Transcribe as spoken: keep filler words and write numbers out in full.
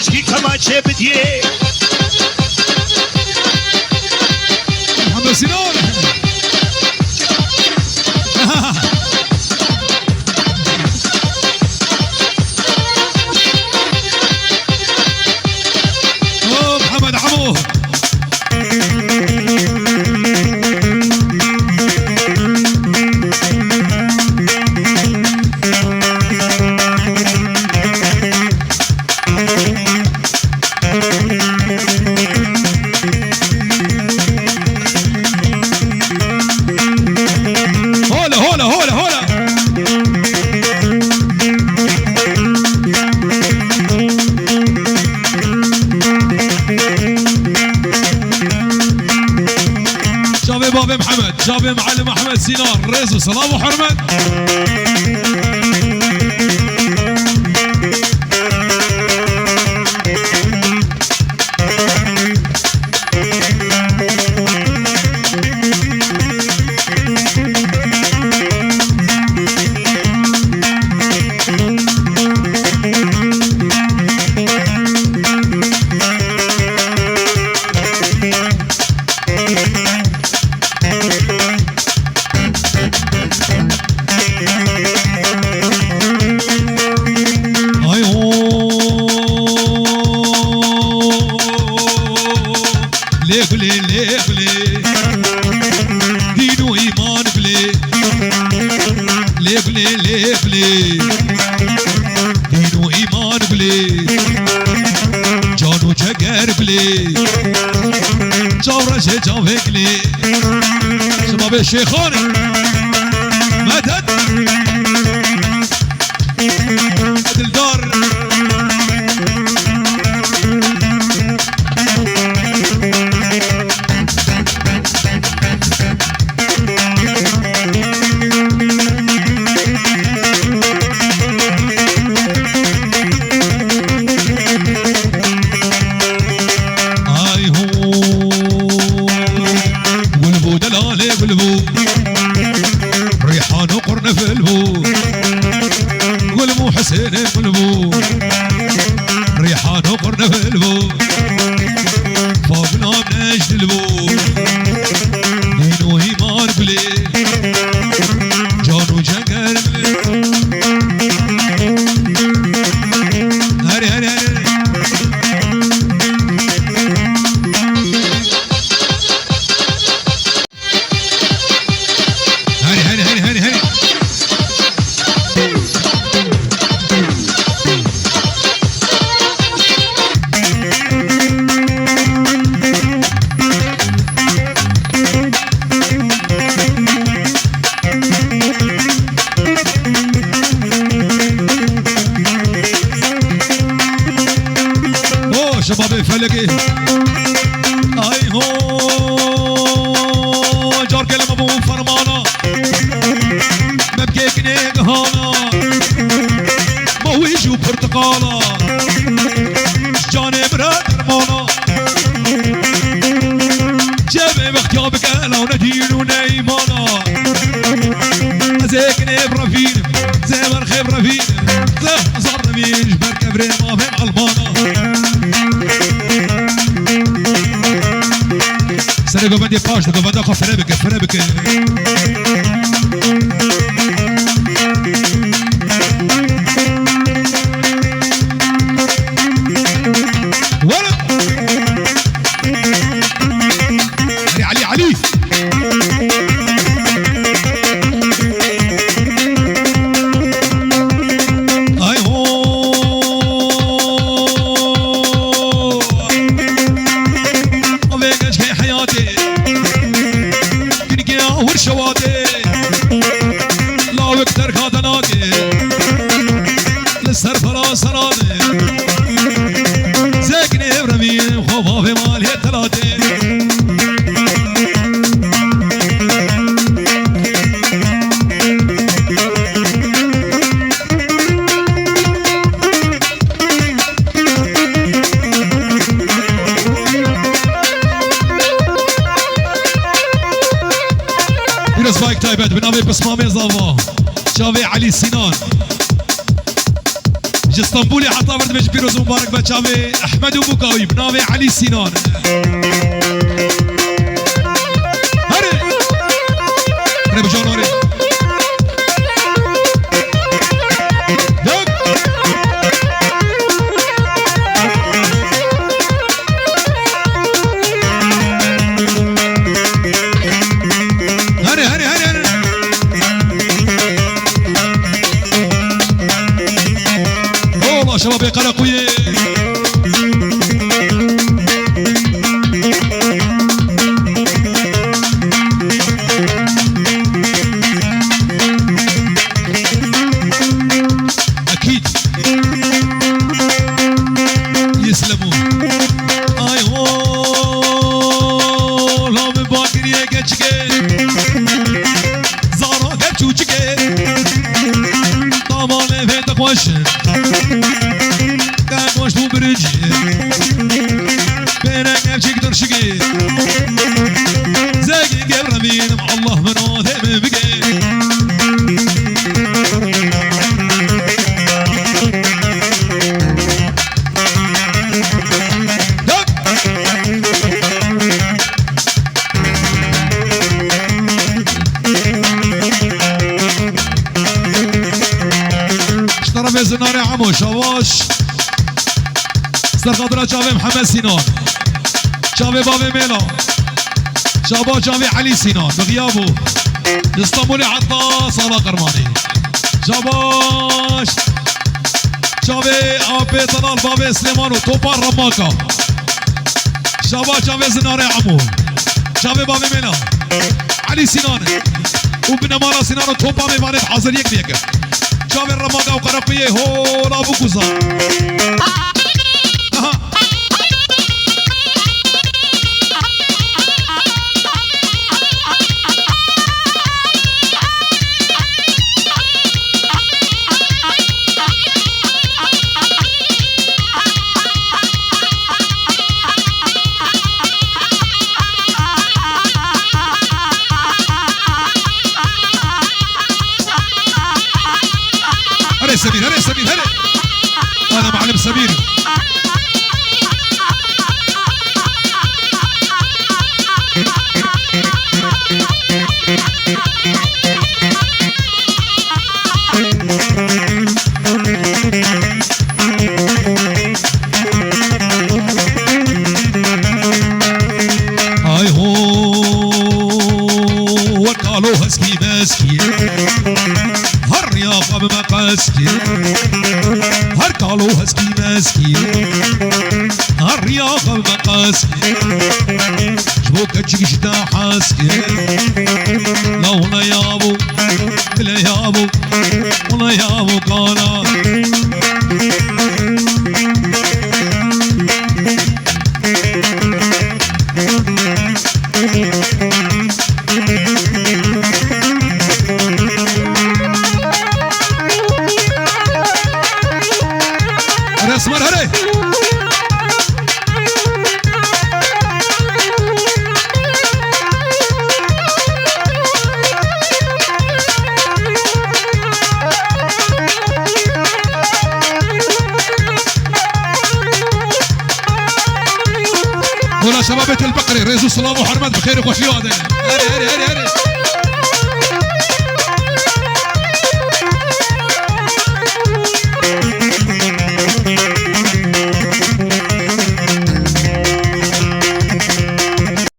Çi kemaçe bidiyê. Muhammed Sinan. Oh, Muhammed Amo. Hola, hola, hola, hola. Çavê bavê Mihemed, çavê Mihemed Sînan, rêz û selam û hurmet. Ay ho. Lê gulê, lê gulê. Dîn û îman gulê. Lê gulê, lê gulê. Dîn û îman gulê. Can û ceger gulê. Çaw reşê çavê gulê. Şima bê şêxan. Medet. Dildar. Ay ho. Gul bû delalê gul bû. Rîhan û qurnefil bû. Gul bû Husênê gul bû. Rîhan û qurnefil bû. Faglan nejdil bû. Dîn û îman gulê. Can û cenger gulê. Herê, herê, herê. Herê, herê, herê, herê, herê. O şebabê felekê. Ay ho. Carkê li me bû fermana. Me bikê kinê gihana. Ma wî jû pirtiqala. Canê min re dermana. Çavê bextiya bike law ne dîn û ne îmana. Ez ê kinê birevînim, zê berxê birevînim, zê hezar revîn ji ber kevirê mavê Elmana. Serê govendê paş de govenda xwe fire bike, fire bike. Wala. Elî, Elî, Elî. Ay ho. Avê gençkê heyatê. Kinkê awir şewatê. Lawik derka denatê. Li ser pera serade. Zek nêvremî xwe bavê malê telatê. Pîrozbayek taybet bi navê Pismamê Zava, çavê Elî Sînan. Ji Stenbolê heta vir dibêjin pîroz û mibarek be çavê Ehmed û Bûkawî bi navê Elî Sînan. Herê! Herê bi canorê. Yak! Herê, herê, herê, herê. Ola şebabê Qerequyê. Ekîd. Yislemû. Ay ho. La min bakiriye keçikê. Zara gel çûçikê. Tavanê vê dixweş. Te goşt û biricî. Pêre gevçik dirşikê. Zegî gevremînim Allah min odê min bike. Ji terefê Zinarê Emo Şabaş. Serqadira çavê Mihemed Sînan. Çavê bavê Mêla. Şaba çavê Elî Sînan. Bi xiya bû. Ji Stenbolê heta Sala Qirmanî. Şabaş. Çavê apê Telal bavê Silêman û topa Remaka. Şaba çavê Zinarê Emo. Çavê bavê Mêla. Elî Sînan. Û binemala Sînan û topa mêvanê hazir yek bi yek. Çavê Remaka û Qerequyê hola bû kuza. Aha. Herê Semîr, herê Semîr, herê. Ana Muallim Semîr. Ay ho, wek alo heskî meskî. Her riya xwe bi me qeskî. Her kalo heskî meskî. Her riya xwe bi me qeskî. Ji bo keçik ji te heskî. La wile ya bû. Bile ya bû, wile ya bû kana. Resmen herê. Hola şebabê Til Biqirê, rêz û silav û hurmet bi xêr û xweşî hate. Herê, herê, herê, herê.